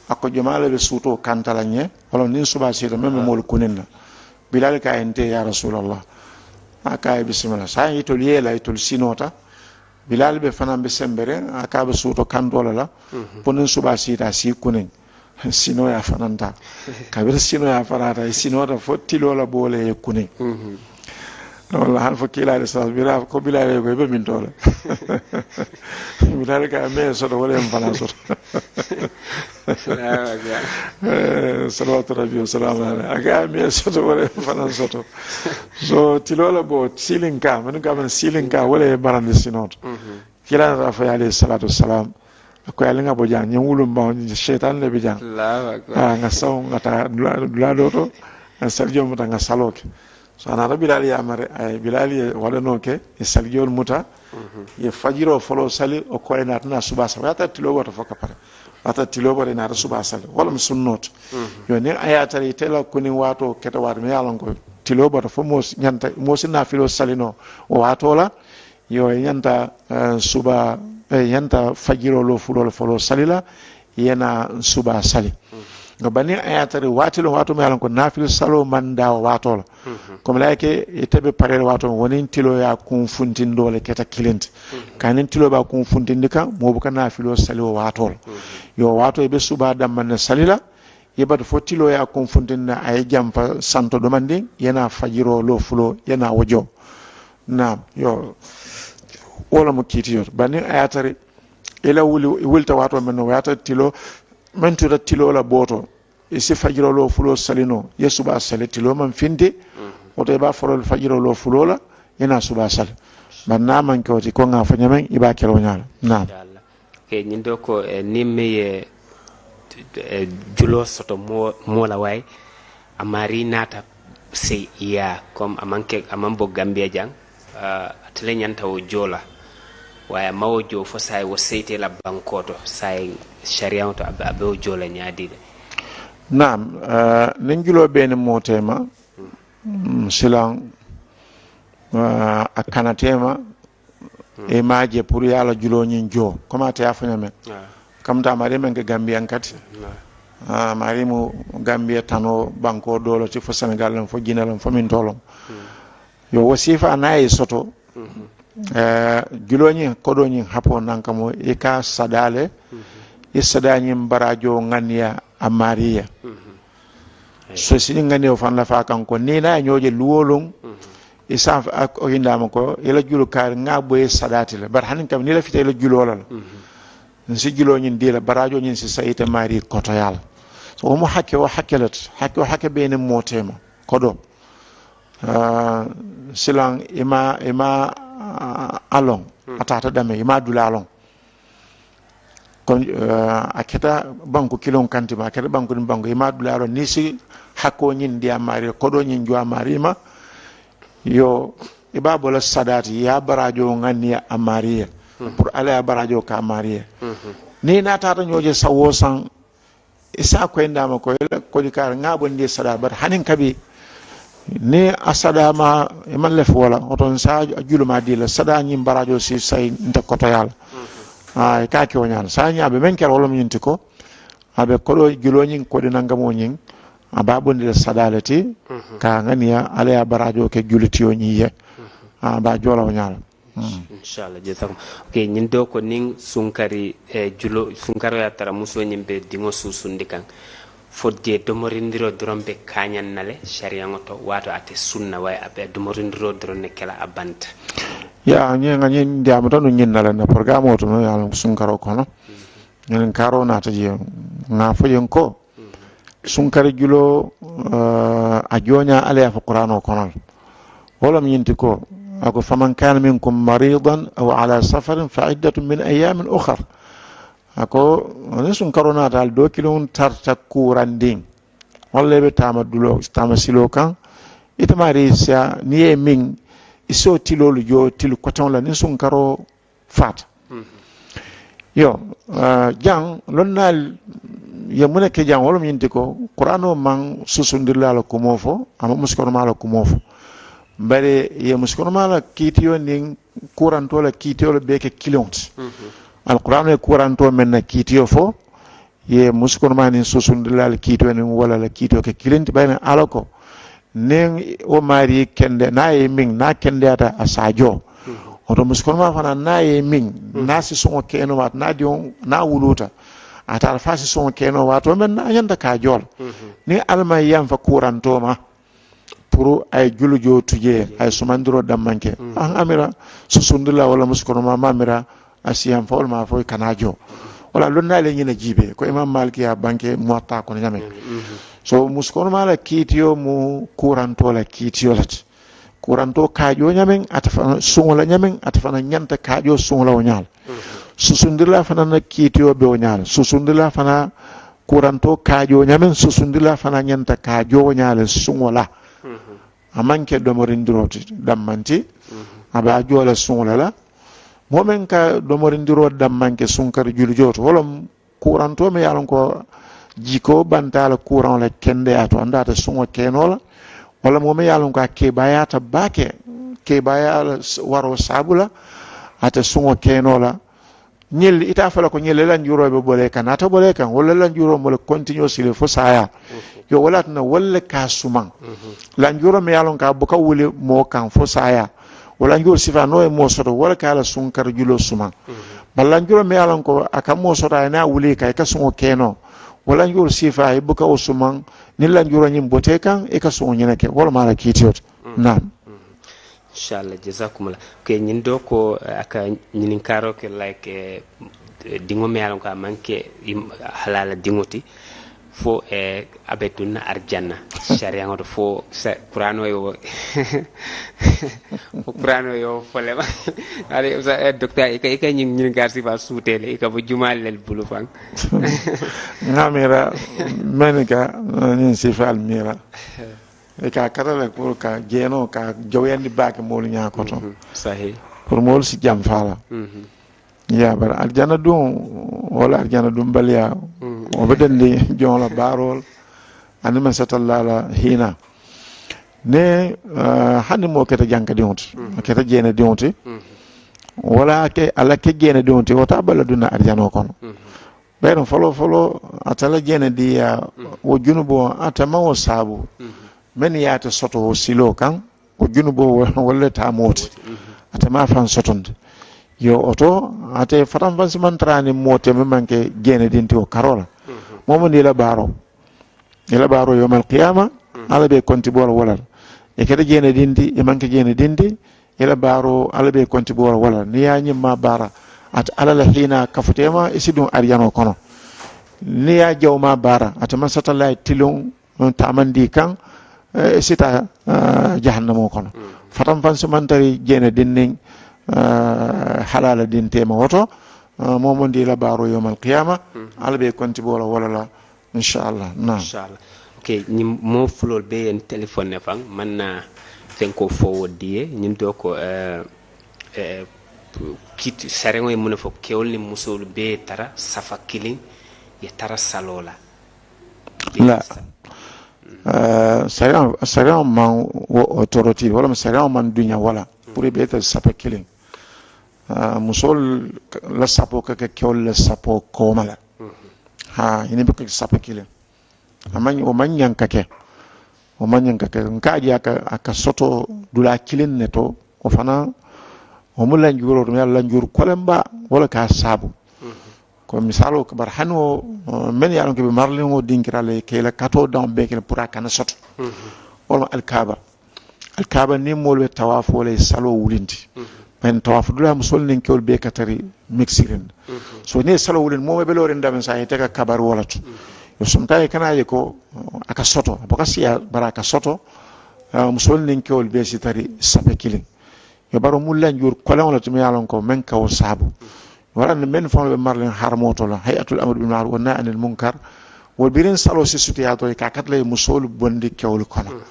a ko jamaa le be suutoo kanta la ñe. Walla niŋ subaa siita meŋ be moolu kuniŋ na. Bilaali ka a ye nte yaa rasulallah. A ka a ye bisimila saayiŋ itolu ye i la itolu sinoota. Bilaali be fanaa be sembereŋ a ka a be suutoo kantoo le la. Poniŋ subaa siita a si i kuniŋ. Sinooyaa fananta. Kabiriŋ sinooyaa fananta i sinoota fo tiloo la boo le ye kuniŋ. Walla hani fo kiilaa le sala bira ko bilaa le ko i be mintoo le. Bilaa le ka mee soto wala ye fanaa soto. Salawatu rabbi wa salamu ala a ka mee soto wala ye fanaa soto. So tiloo la boo siilinkaa menu ka menu siilinkaa wala ye barandi sinooto. Kiilaa nata fo ye alayhi salatu wasalam. A ko ye ali ŋa bo jaŋ ñiŋ wulumbaŋo ñiŋ seyitaani le be jaŋ. Ŋa sawo ŋa taa dulaa doo to. Ŋa salijoŋ muta ŋa saloo ke. So a naata bilaali yaamari a ye bilaali ye walanoo ke ye salijoolu muta. Ye fajiroo foloo sali wo koyi naata naa subaa sali wo ye a tara tiloo bota fo ka pare. Wo ye a tara tiloo bota ye naata subaa sali wo le mu sunnoo ti. Yo niŋ a ye a tara ite la kuniŋ waatoo keta waati meŋ ye a loŋ ko tiloo bota fo moo si ñanta moo si naafiloo sali noo wo waatoo la. Yo i ñanta subaa Ñanta fajiroo loo fuloo le foloo sali la, i ye naa subaa sali. Nka baniŋ a ye a tara waati le waatoo meŋ ye a loŋ ko naafili saloo maŋ daa wo waatoo la, komi laayike ite be paree le waatoo meŋ wo niŋ tiloo ye a kuŋ funtindoo le keta kiliŋ ti. Kaŋ niŋ tiloo be a kuŋ funtindi kaŋ moo buka naafiloo sali wo waatoo la. Yo waatoo i be subaa dammaŋ ne sali la, i ye batu fo tiloo ye a kuŋ funtindi a ye jamfa santo domandiŋ i ye naa fajiroo loo fuloo i ye naa wo joo. Naam. Yo wo le mu kiitiyo ti bari niŋ a ye a tara i la wuli i wulita waatoo meŋ na wo ye a tara tiloo meŋ tuta tiloo la booto i si fajiroo loo fuloo sali noo i ye subaa sali tiloo maŋ finti. Wo to i be a foloo le fajiroo loo fuloo la i ye naa subaa sali. Bari niŋ a maŋ ke wo ti ko ŋa a fo ñameŋ i be a ke la wo ñaa la. Naam. Ke ñiŋ doo ko niŋ meŋ ye juloo soto moo la waayi a maarii naata sey yaa comme a maŋ ke a maŋ bo gambiya jaŋ. Ate le ñanta wo joo la waaye a maŋ wo joo fo saayiŋ wo seyitee la bankoo to saayiŋ sariyaŋo to a be wo joo la ñaadii le. Naam. Niŋ juloo bee niŋ moo teema silaŋ a kana teema i maŋ a je puru ye a la juloo ñiŋ joo komi ate ye a fo ñaame. Kamata a maarii meŋ ke gambiyanka ti a maarii mu gambiya tanoo bankoo doo le ti fo senegaal loŋ fo jine loŋ fo mintoo loŋ. Yo wo siifaa niŋ a ye i soto juloo ñiŋ kodoo ñiŋ hapoo naŋ kamo i ka a sadaa le i sadaa ñiŋ baraajoo ŋaniya a maarii ye. Sosini ŋaniyo faŋ lafa a kaŋ ko niŋ i niŋ a ye ñoo je luwoo luŋ i se a fo a ko yindaama ko i la julu kaari ŋa a bo ye sadaati le bari hani kabi niŋ i lafita i la juloo la le. N si juloo ñiŋ dii la baraajoo ñiŋ si sayi ite maarii kotoyaa la. Wo mu hakke wo hakke le ti hakke wo hakke be i niŋ moo teema kodo silaŋ i ma i ma a loŋ a taata dame i ma a dulaa loŋ. Kono a keta banku kiliŋo kanti ma a keta banku niŋ banku i maŋ a dulaa loŋ niŋ i si hakkoo ñiŋ dii a maarii la kodoo ñiŋ juu a maarii ma. Yo i be a bo la sadaati i ye a baraajoo ŋanniya a maarii ye puru alla ye a baraajoo ka a maarii ye. Niŋ i naataata ñoo je saŋ woo saŋ i si a koyindaa ma ko i la kodi kaari ŋa a bondi ye sadaa bari haniŋ kabi niŋ a sadaa ma i maŋ lefu wo la woto n si a julumaa dii la sadaa ñiŋ baraajoo si sayi nte kotoyaa la. I ka a ke wo ñaana saayiŋ a be meŋ kela wo le mu ñiŋ ti ko a be kodoo juloo ñiŋ kodi nankamoo ñiŋ a be a bondi la sadaa le ti ka a ŋaniya alla ye a baraajoo ke julitiyo ñiŋ ye. A be a joo la wo ñaa la. Inshallah jazakum. Ok ñiŋ doo ko niŋ sunkari julo sunkaroo ye a tara musoo ñiŋ be diŋo suusundi kaŋ fo jee domorindiroo doroŋ be kaañaŋ na le sariyaŋo to waato ate sunna way a be domorindiroo doroŋ ne kela a banta. Yaa ñiŋ a ñiŋ diyaamuta nuŋ ñiŋ na le na porogaamoo to nuŋ ye a loŋ sunkaroo kono ñiŋ kaaroo naata jee ŋa fo yeŋ ko sunkari juloo a jooñaa alla ye a fo kuraanoo kono le. Wo le mu ñiŋ ti ko a ko faman kaana minkum maridan aw ala safarin fa iddatun min ayamin ukhar. A ko niŋ sunkaroo naata ali doo kiliŋo tarta kuurandiŋ walla i be taama duloo taama siloo kaŋ ite maarii siya niŋ ye miŋ i si wo tiloolu joo tili koteŋo la niŋ sunkaroo faata. Yo jaŋ lonnaalu ye muŋ ne ke jaŋ wo le mu ñiŋ ti ko kuraanoo maŋ susundirilaa la kumoo fo a maŋ musikonomaa la kumoo fo. Bari ye musikonomaa la kiitiyo niŋ kuurantoo la kiitiyo le bee ke kiliŋo ti. Alikuraanoo ye kuurantoo meŋ na kiitiyo fo ye musikonomaa niŋ susundirilaa la kiitiyo niŋ wo la la kiitiyo ke kiliŋ ti bayiri alla ko niŋ wo maarii kende niŋ a ye i miŋ niŋ a kendeyaata a si a joo. Woto musikonomaa fanaa niŋ a ye i miŋ niŋ a si suŋo keenoo waati niŋ a diŋo niŋ a wuluuta a taata fo a si suŋo keenoo waatoo meŋ na a ñanta ka a joo le. Niŋ alla maŋ yamfa kuurantoo ma puru a ye julujoo tu jee a ye sumandiroo dammaŋ ke a mira susundirilaa walla musikonomaa maŋ a mira a si yamfa wo le maŋ a fo i kana a joo. Walla lonnaalu ye ñiŋ ne jiibee ko imaŋ maaliki ye a banke muwatta kono ñameŋ. So musikonomaa la kiitiyo mu kuurantoo la kiitiyo le ti. Kuurantoo ka a joo ñameŋ ate fanaŋ suŋo la ñameŋ ate fanaŋ ñanta ka a joo suŋo la wo ñaa la. Susundirilaa fanaŋ na kiitiyo be wo ñaa la susundirilaa fanaŋ kuurantoo ka a joo ñameŋ susundirilaa fanaŋ ñanta ka a joo wo ñaa la suŋo la. A maŋ ke domorindiroo ti dammaŋ ti a be a joo la suŋo le la. Moo meŋ ka domorindiroo dammaŋ ke sunkari julujoo to wo loŋ kuurantoo meŋ ye a loŋ ko jikoo banta a la kuuraŋo le kendeyaa to anduŋ ate suŋo keenoo la. Walla moo meŋ ye a loŋ ko a keebaayaata baake keebaayaa la waroo saabu la ate suŋo keenoo la. Ñilli ite a fo la ko ñilli lanjuuroo be bo le kaŋ naata bo le kaŋ walla lanjuuroo mo le kontiñoo sili fo saayaa. Yo walla a tinna walla le ka a sumaŋ. Lanjuuroo me ye a loŋ ka a buka wuli moo kaŋ fo saayaa. Wo lanjuuroo siifaa noo ye moo soto walla ka a la sunkara juloo sumaŋ. Bari lanjuuroo me ye a loŋ ko a ka moo soto a ye naa wuli i kaŋ i ka suŋo keenoo. Wo lanjuuroo siifaa i buka wo sumaŋ. Niŋ lanjuuroo ñiŋ bota i kaŋ i ka suŋo ñiŋ ne ke wo le maa la kiitiyo ti. Naam. Inshallah, jazakumullah. Ke ñiŋ doo ko a ka ñininkaaroo ke like diŋo me ye a loŋ ko a maŋ ke halaala diŋo ti. Fo a be duŋ na arijanna sariyaŋo to fo kuraanoo ye wo fo kuraanoo ye wo fo le ma. Docteur i ka i ka ñiŋ ñininkaari sifa suutee le i ka bo jumaali le bulu faŋ. Ŋa miira meni ka ñiŋ sifaalu miira. I ka a kata le pour ka jeenoo ka jawuyandi baake moolu ñaa koto. Pour moolu si jamfaa la. Yaa bari arijana duŋ wo le arijana duŋ baliyaa. Wo be dendi joŋo la baaroolu aniŋ mansatallaa la hiina. Niŋ hani moo keta jankadiŋo ti a keta jeenadiŋo ti. Wo le a ke a la ke jeenadiŋo ti wo te a bala duŋ na arijanoo kono. Bayiriŋ foloo foloo ate la jeenadiiyaa wo junuboo ate maŋ wo saabu. Meŋ ye a te soto wo siloo kaŋ wo junuboo wo le taamoo ti. Ate maŋ a faŋ sotondi. Yo wo to ate fatamfansi maŋ tara a niŋ moo te meŋ maŋ ke jeenadiŋ ti wo karoo la. Moo maŋ di i la baaroo i la baaroo yoomal kiyaama. Alla be i kontiboo la wo le la. I keta jeenadiŋ ti i maŋ ke jeenadiŋ ti. I la baaroo alla be i kontiboo la wo le la niŋ i ye a ñiŋ maa baara ate alla la hiinaa kafuteema i si duŋ arijanoo kono. Niŋ i ye a jawumaa baara ate mansatallaa ye tiliŋ taamandi i kaŋ. I si taa jahannamoo kono. Fatamfansi maŋ tara i jeenadiŋ niŋ halaala diŋ teema wo to. Moo maŋ di i la baaroo yoomal kiyaama. Alla be i kontiboo la wo le la. Inshallah naam. Inshallah. Ok, ñiŋ moo fuloolu bee ye n telefoni ne faŋ maŋ na fenkoo fo wo di ye ñiŋ to ko kiiti sariyaŋo ye muŋ ne fo kewolu niŋ musoolu bee ye tara safa kiliŋ ye tara saloo la. La sariyaŋo sariyaŋo maŋ wo autorité walla sariyaŋo maŋ duña walla pour i bee ye tara sapa kiliŋ. Musoolu la sapoo ka ke kewolu la sapoo kooma le. Haa i niŋ be ka ke sapa kiliŋ. A maŋ wo maŋ ñaŋ ka ke. Wo maŋ ñaŋ ka ke n ka a je a ka soto dulaa kiliŋ ne to. Wo fanaa wo mu lanjuuroo to mu ye a la lanjuuru koleŋ baa wo le ka a saabu. Ko misaaloo ka bari hani wo mennu ye a loŋ ko i be mariliŋo dinkiraa la i ka i la katoo daŋo bee ke le puru a kana soto. Wo le mu alikaaba. Alikaaba niŋ moolu be tawaafoo la i saloo wulindi. Bayini tawaafu dulaa musoolu niŋ kewolu bee ka tari mikisiriŋ. So niŋ i ye saloo wulindi moo maŋ i be looriŋ dameŋ saayiŋ ite ka kabari wo le to. Yo sometimes i kana a je ko a ka soto a buka siyaa bari a ka soto. Musoolu niŋ kewolu bee si tari sape kiliŋ. Yo bari wo mu lanjuuri koleŋo le ti muŋ ye a loŋ ko meŋ ka wo saabu. Waraŋ mennu faŋolu be mariliŋ haramoo to la hayatul amru bil maaruf wa nahi anil munkar. Wo biriŋ saloo si sutiyaa to i ka a kata la ye musoolu bondi kewolu kono.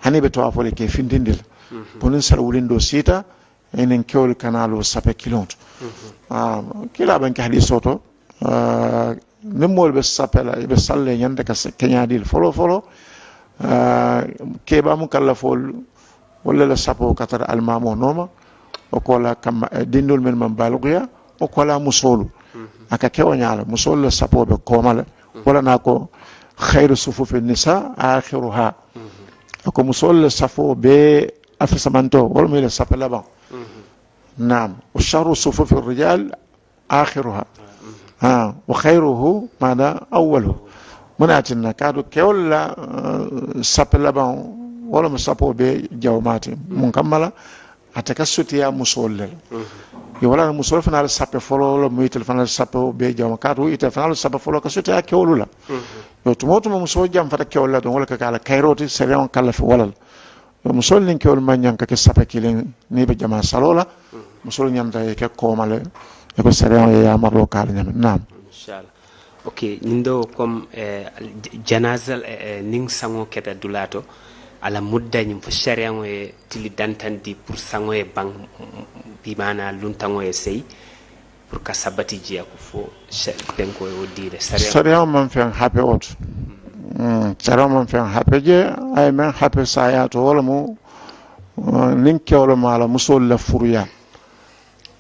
Hani i be tawaa fo le i ka i fintindi le. Poniŋ sali wulindoo siita i niŋ kewolu kana loo sape kiliŋo to. Kiilaa baŋ ke hadiisoo to niŋ moolu be sape la i be sali la i ñanta ka keñaadii le foloo foloo. Keebaa mu kallafoolu wolu le la sapoo ka tara alimaamoo nooma. Wo koolaa kamma dindiwolu mennu maŋ baalukuyaa wo koolaa musoolu. A ka ke wo ñaa le musoolu la sapoo be kooma le. Wo le naa ko khayru sufufi nisa akhiruha. A ko musoolu la sapoo bee a fisamantoo wo le mu i la sape labaŋ. Naam. Wa sharru sufufi rijal akhiruha. Wa khayruhu maana awwaluhu. Muŋ ne a tinna kaatu kewolu la sape labaŋo wo le mu sapoo bee jawumaa ti muŋ kamma la. Ate ka sutiyaa musoolu le la. Yo walla musoolu fanaa la sape foloo le mu itelu fanaa la sapoo bee jawumaa kaatu itelu fanaa la sape foloo ka sutiyaa kewolu la. Yo tumoo tumoo musoo jamfata kewolu la doroŋ wo le ka ke a la kayiroo ti sariyaŋo kallafi wo le la. Musoolu niŋ kewolu maŋ ñaŋ ka ke sapa kiliŋ niŋ i be jamaa saloo la. Musoolu ñanta ye ke kooma le. I ko sariyaŋo ye yaamaroo ka a la ñaami naam. Inshallah. Ok, ñiŋ doo comme janaaza niŋ saŋo keta dulaa to a la mudda ñiŋ fo sariyaŋo ye tili dantandi pour saŋo ye baŋ. Bi maanaa luntaŋo ye seyi. Pour ka sabati jee a ko fo tenko ye wo dii le sariyaŋo maŋ feŋ hape wo to. Sariyaŋo maŋ feŋ hape jee. A ye meŋ hape saayaa to wo le mu niŋ kewolu maa la musoolu la furuyaa.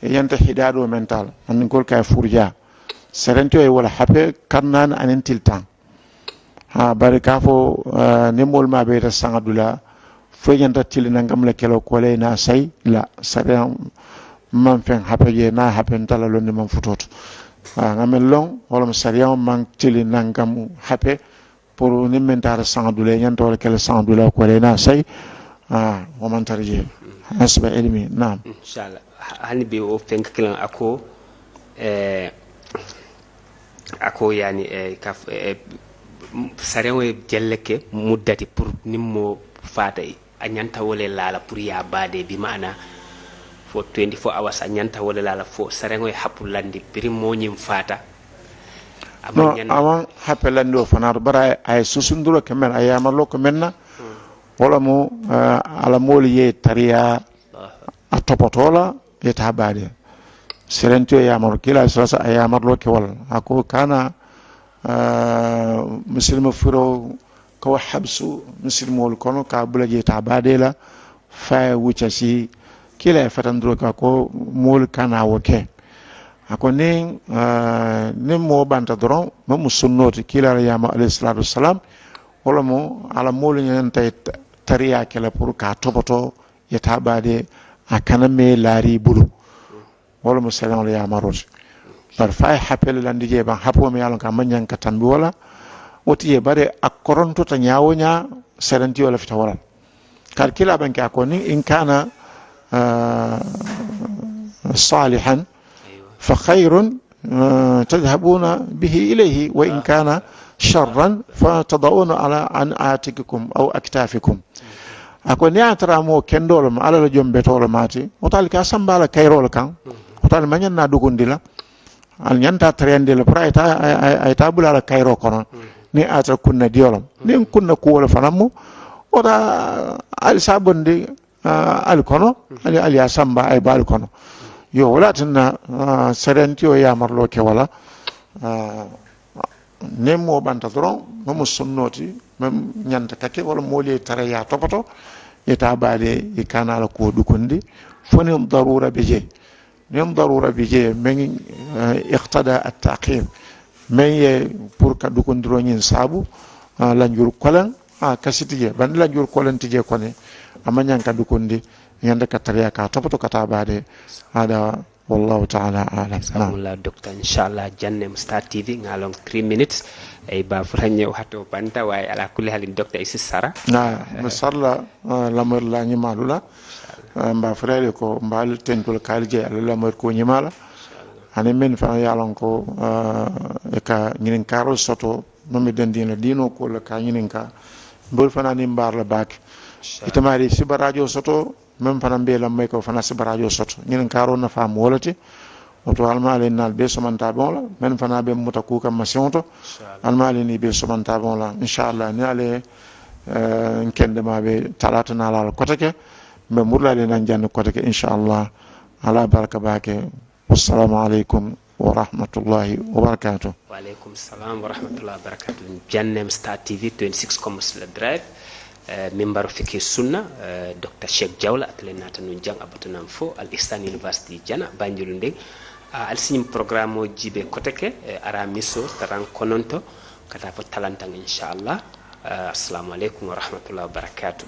I ñanta hidaadoo meŋ taa la aniŋ koolu ka a ye furujaa. Serentiyo ye wo le hape karinaani aniŋ tili taŋ. Haa bari ka a fo niŋ moolu maŋ a beeta saŋa dulaa fo i ñanta tili naŋ kamu le keloo ko le i naa sayi la sariyaŋ maŋ feŋ hape jee niŋ a ye hape nta la loŋ ni maŋ futoo to. Haa ŋa meŋ loŋ wo le mu sariyaŋo maŋ tili naŋ kamu hape. Puru niŋ meŋ taata saŋo dulaa i ñanta wo le ke le saŋo dulaa ko le i naa sayi. Haa wo maŋ tara jee. Hasiba ilimi naam. Inshallah. Hani be wo feŋ ka kiliŋ a ko a ko yaani ka sariyaŋo ye jelle ke muddati puru niŋ moo faata a ñanta wo le laa la puru ye a baadee bi maana fo twenty four hours a ñanta wo le laa la fo sariyaŋo ye hapulandi biriŋ moo ñiŋ faata. A maŋ hape landi wo fanaa to bari a ye susundiroo ke meŋ na a ye yaamarloo ke meŋ na. Wo le mu a la moolu ye tariyaa a topotoo la ye taa baadee. Serentiyo ye yaamaro kiilaa salasa a ye yaamarloo ke wo le la a ko kaana misilima firoo ka wo habisu misilimoolu kono ka a bula jee taa baadee la. Fo a ye wuccasi kiilaa ye fatandiroo ke a ko moolu kana wo ke. A ko niŋ niŋ moo banta doroŋ meŋ mu sunnoo ti kiilaa la yaama alayhi salaatu wasalaam. Wo le mu a la moolu ñanta ye tariyaa ke la puru ka a topotoo ye taa baadee a kana mee laari i bulu. Wo le mu sariyaŋo la yaamaroo ti. Bari fo a ye hape le landi jee baŋ hapoo meŋ ye a loŋ ko a maŋ ñaŋ ka tambi wo la. Wo ti jee bari a korontota ñaa-wo-ñaa. Serentiyo lafita wo la le kaatu kiilaa baŋ ke a ko niŋ in kaana salihan fa khayrun tadhabuuna bihi ilayhi wa in kaana sharran fa tada'uunahu ala an atikikum aw aktafikum. A ko niŋ a ye a tara a moo kendoo le mu alla la joŋ betoo le mu a ti wo taali ka a samba a la kayiroo le kaŋ. Wo taali maŋ ñaŋ naa dukundi la ali ñanta a tariyandi le puru a ye taa a ye taa bula a la kayiroo kono. Niŋ a ye tara kunna diyo le mu niŋ kunna kuwo le fanaŋ mu wo taa ali si a bondi ali kono ali ye a samba a ye bo ali kono. Iyoo wo le ye a tinna sariyantiyo ye yaamarloo ke wo la. Niŋ moo banta doroŋ meŋ mu sunnoo ti meŋ ñanta ka ke wo le moolu ye tara ye a topoto ye taa baadee i kana a la kuwo dukundi fo niŋ daruura be jee. Niŋ daruura be jee meŋ iqtada attaqiim meŋ ye puru ka dukundiroo ñiŋ saabu lanjuru koleŋ a kasiti jee bari niŋ lanjuru koleŋ ti jee koni a maŋ ñaŋ ka dukundi. Ñanta ka tariyaa ka a topoto ka taa baadee. Hada wallahu taala alam. Alhamdulillah docteur inshallah jannem star tv ŋa loŋ three minutes. Ay ba furañe waxto banta waaye ala kulli halin docteur isi sara. Misalla lamoyir la ñimaalu la. Mba furayri ko mba ali tentol kaali je ala lamoyir ko ñimaala. Ani men fana ye a loŋ ko e ka ñininkaarol soto. Mami dandina diino ko la ka ñininka mbol fana ni mbaar la baake. Itamari siba radio soto men fana mbe la may ko fana siba radio soto ñininkaaro nafa mo wolati. Woto almaali naal be somanta bon la men fana be muta ku kam masiŋo to. Almaali ni be somanta bon la inshallah ni ale nkende ma be talata na la koteke. Mbe murla le nan janni koteke inshallah. Ala baraka baake. Wassalamu aleykum wa rahmatullahi wa barakatuh. Wa aleykum salam wa rahmatullahi wa barakatuh. Jannem star tv twenty six commerce le drive. Mimbaro fiki sunna. Docteur cheikh diawla atele nata nun jang abatanan fo al ihsan university jana banjulu ndin. Alsiñim programme o jibe koteke. Ara miso taran kononto kata fo talantan inchallah. Assalamu aleykum wa rahmatullahi wa barakatuh.